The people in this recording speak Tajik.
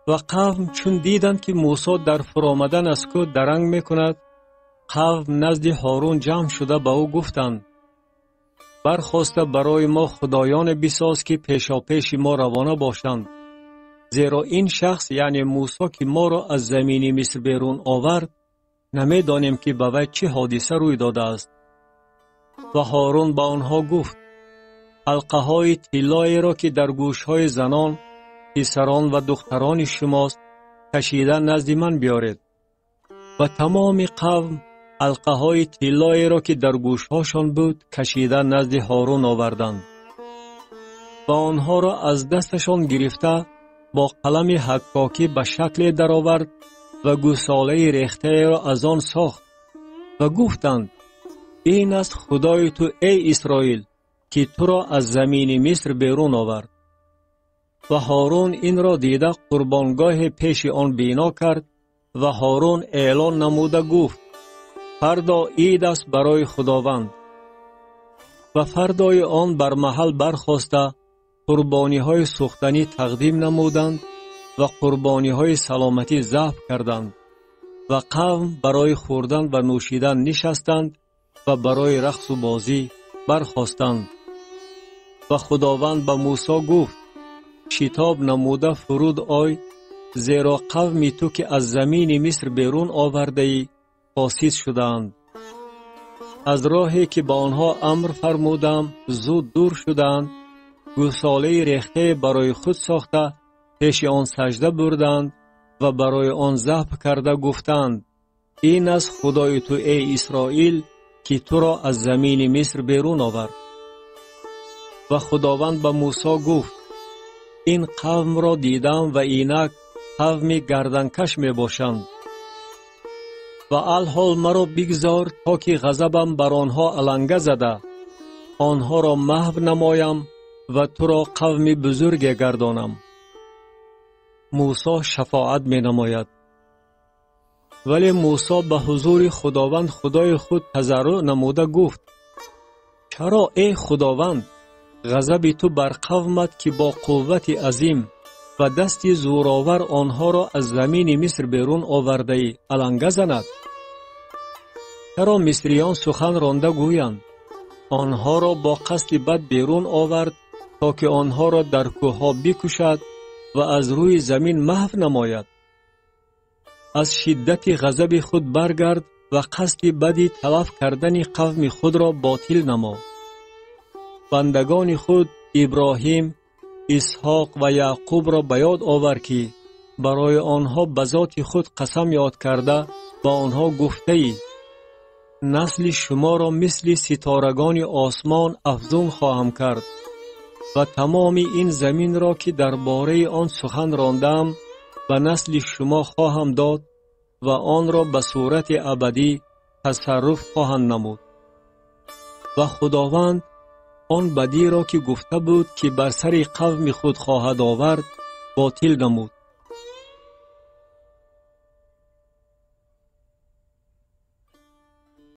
Ва қавм чун диданд, ки Мусо дар фуромадан аз кӯҳ даранг мекунад, қавм назди Ҳорун ҷамъ шуда ба ӯ гуфтанд: бархоста барои мо худоёне бисоз, ки пешопеши мо равона бошанд, зеро ин шахс, яъне Мусо, ки моро аз замини Миср берун овард, намедонем, ки ба вай чӣ ҳодиса рӯй додааст. Ва Ҳорун ба онҳо гуфт: ҳалқаҳои тиллоеро, ки дар гӯшҳои занон, писарон ва духтарони шумост, кашида назди ман биёред. Ва тамоми қавм ҳалқаҳои тиллоеро, ки дар гӯшҳошон буд, кашида назди Ҳорун оварданд. Ва онҳоро аз дасташон гирифта бо қалами ҳаккокӣ ба шакле даровард ва гӯсолаи рехтаеро аз он сохт ва гуфтанд: ин аст Худои ту, эй Исроил, ки туро аз замини Миср берун овард. Ва Ҳорун инро дида қурбонгоҳе пеши он бино кард ва Ҳорун эълон намуда гуфт: фардо ид аст барои Худованд. Ва фардои он бар маҳал бархоста қурбониҳои сӯхтанӣ тақдим намуданд ва қурбониҳои саломатӣ забҳ карданд ва қавм барои хӯрдан ва нӯшидан нишастанд ва барои рақсу бозӣ бархостанд. Ва Худованд ба Мусо гуфт: шитоб намуда фуруд ой, зеро қавми ту, ки аз замини Миср берун овардаӣ, фосид шудаанд. Аз роҳе, ки ба онҳо амр фармудам, зуд дур шудаанд, гӯсолаи рехтае барои худ сохта, пеши он сажда бурданд ва барои он забҳ карда гуфтанд: ин аст Худои ту, эй Исроил, ки туро аз замини Миср берун овард. Ва Худованд ба Мусо гуфт: ин қавмро дидам ва инак қавми гарданкаш мебошанд. Ва алҳол маро бигзор, то ки ғазабам бар онҳо аланга зада, онҳоро маҳв намоям ва туро қавми бузурге гардонам. Мусо шафоат менамояд. Вале Мусо ба ҳузури Худованд Худои худ тазарруъ намуда гуфт: чаро, эй Худованд, ғазаби ту бар қавмат, ки бо қуввати азим ва дасти зӯровар онҳоро аз замини Миср берун овардаӣ, аланга занад? Чаро мисриён сухан ронда гӯянд: онҳоро бо қасди бад берун овард, то ки онҳоро дар кӯҳҳо бикушад ва аз рӯи замин маҳв намояд? Аз шиддати ғазаби худ баргард ва қасди бади талаф кардани қавми худро ботил намо. Бандагони худ Иброҳим, Исҳоқ ва Яъқубро ба ёд овар, ки барои онҳо ба зоти худ қасам ёд карда ба онҳо гуфтаӣ: насли шуморо мисли ситорагони осмон афзун хоҳам кард ва тамоми ин заминро, ки дар бораи он сухан рондаам, ба насли шумо хоҳам дод ва онро ба сурати абадӣ тасарруф хоҳанд намуд. Ва Худованд он бадиро, ки гуфта буд, ки бар сари қавми худ хоҳад овард, ботил намуд.